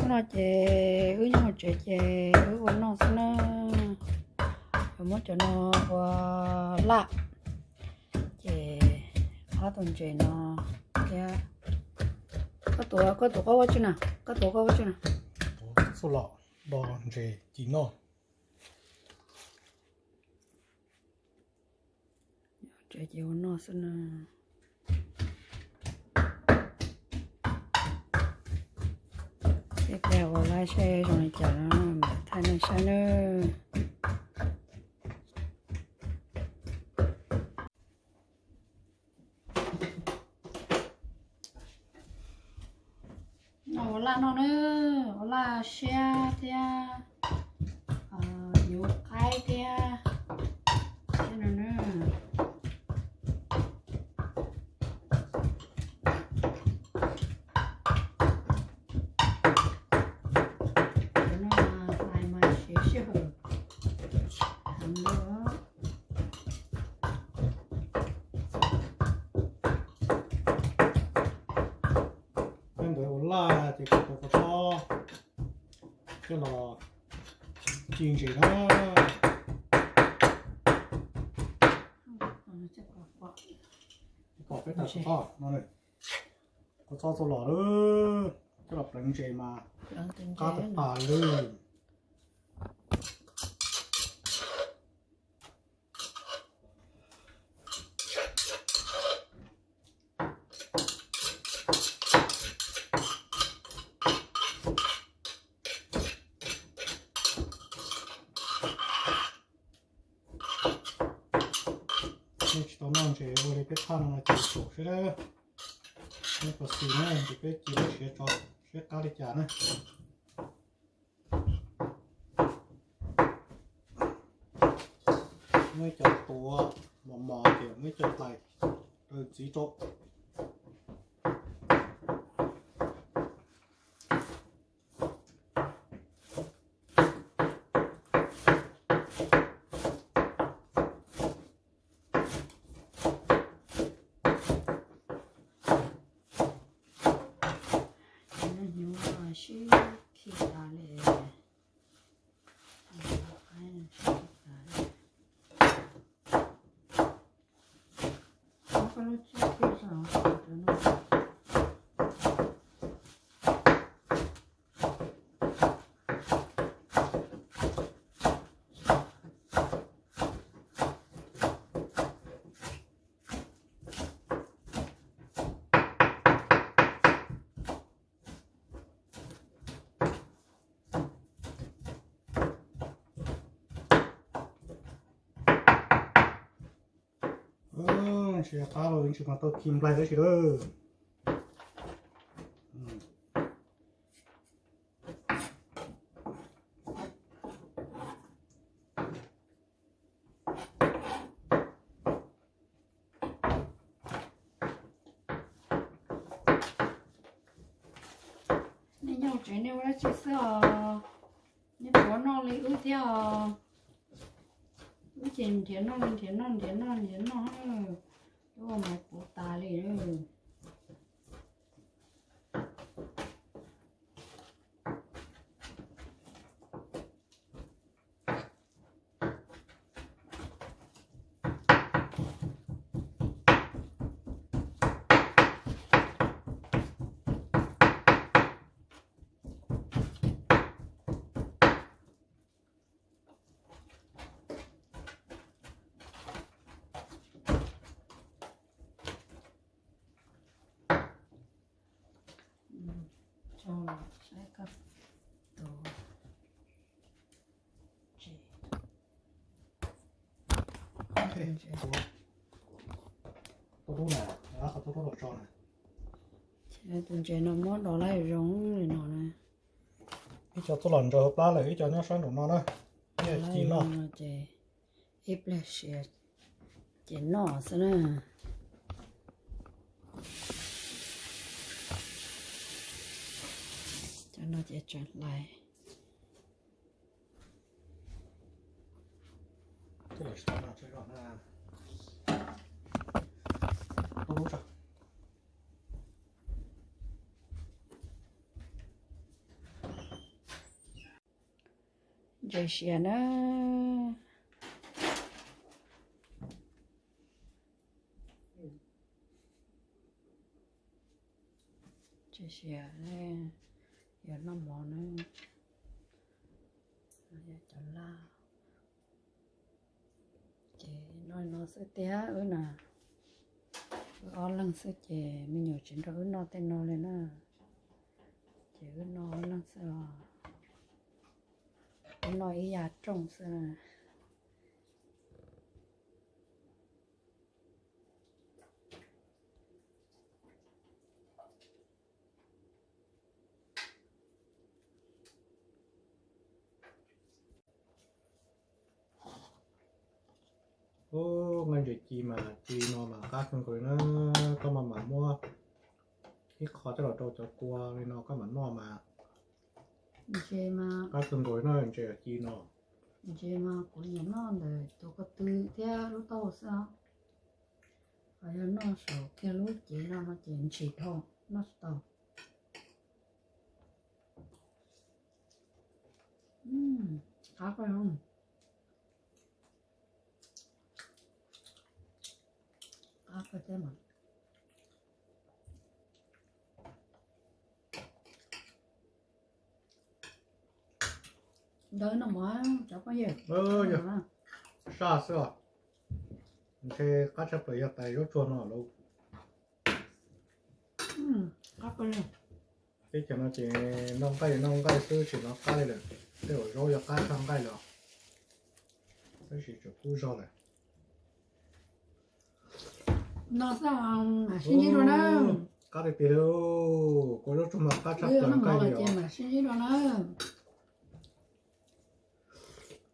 No ces wb nyob hauv tsev ces wb ua noj xwb na. Yuav muab cov no ua laj, ces ob tug ntses no thiab. Koj tuav, koj tuav koj ua tsi na, koj tuav koj ua tsi na. Tuav txuj lom do ntses ci noj. Tsev ces ua noj xwb na. Tej plag ua laj saib zoo li cas no mam thaij nej saib nawb. No ua laj noj nawb, ua laj siab thiab, yuav qaib thiab, thiab no na. Cov no mas hlais mas siav sij hawm heev li. Peb ntawd ua laj ces kuv tus kua txob coj los ci ntses na. Pom peb tas kua txob no, kua txob txuj lom lawm, coj los pleev ntses mas qab tas tas li. Nej tsis tau noj ntses ua li peb thaj no no ces tsum xwb na. Nej puas xis na ces peb ci lub siav tso seb qab li cas na. Muab ib co tuav mos mos ces muab ib co hlais raws txiv rau. Hnyuv sib khi tas li. Tsis qab los tsis mas tau khi nplaig tab sis lawm. Nej nyob tsev nej ua dab tsi xwb os? Nej puas noj li wb thiab os? Wb ces nrhiav noj li nrhiav noj nrhiav noj nrhiav noj, lub ua mas puv tas li. Tso los saib koj tus tsev. Tus ntses no muab do laj zoo li no na. Ib co tuaj los ntsaws hauv plab lawm, ib co nyob sab nraum no na. Ib co ci noj. Ces ib pliag siav ces noj xwb na. Cov no ces tseem hlais. Ntses siav na. Ntses siav, yog noj mov na, yog cov laj. Ces noj no xwb tiag wb na, wb ob leeg xwb ces me nyuam tsis nrog wb noj tej no li na, ces wb noj ob leeg xwb os, wb noj ib yam rooj xwb. Ub, nqaij ntses ci mas ci no mas qab kawg nkaus li na, koj mas mam muab ib qho coj los rau cov kua li no koj mam noj mas qab kawg nkaus li na, ntses ci no. Ntses mas kuv nyiam noj ntawm tus ko tw thiab lub taub hau xwb os, ho yog noj saum kiag lub cev no no ces ntshis dhau, noj tsis tau. Qab kawg. Qab kawg thiab mas. Ntawd no mas cov phooj ywg, saj xwb os. Ntshe qab tshaj plaws yog tais zaub tsuag no lauj. Teb chaws no ces noj nqaij noj nqaij xwb tsis hnov qab li lawm, tej zaum zaub yog qab tshaj nqaij lawm, tab sis tseem kub zog lawm. Qab tiag tiag li, kua zaub tsuag mas qab tshaj plaws nqaij li os.